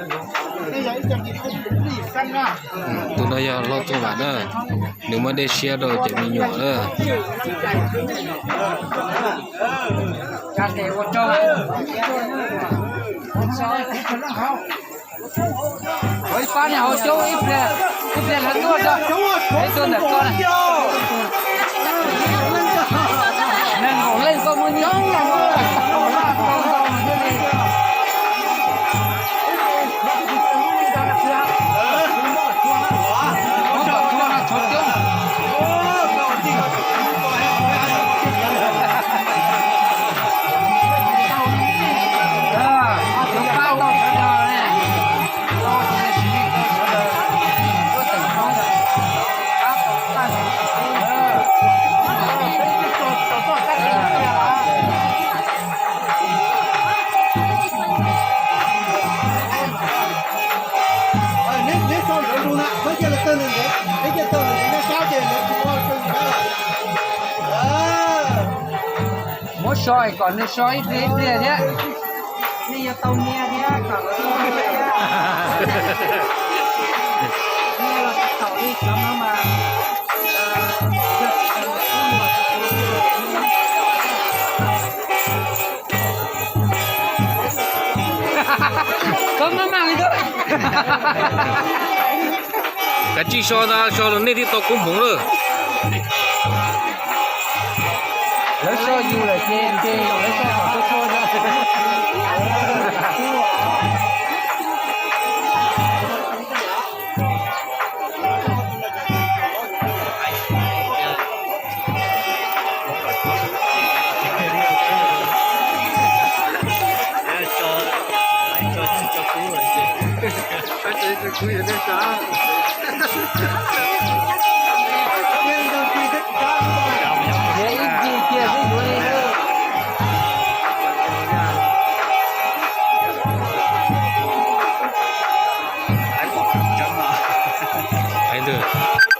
Tus no yog Hlob Tooj Vam na, nws muab dej siab rau cov me nyuam na. Ua ib pab niag hauv coob ib pliag, ib pliag lawv tuaj tso, peb tuaj ntawm koj na. Nees nkaum leej koj muaj nyiaj. Muab so kom nws so ib pliag ib pliag thiab. Nej yuav tau nyiaj thiab kom lawv tau nyiaj thiab. Nyiaj los tau li cov no mas. Koj maj mam li. Kav tsij so ntag, so los nej thiaj tau koob hmoov lawm. Lawv so yus lawm ces, ces lawv so kom txhua txhua.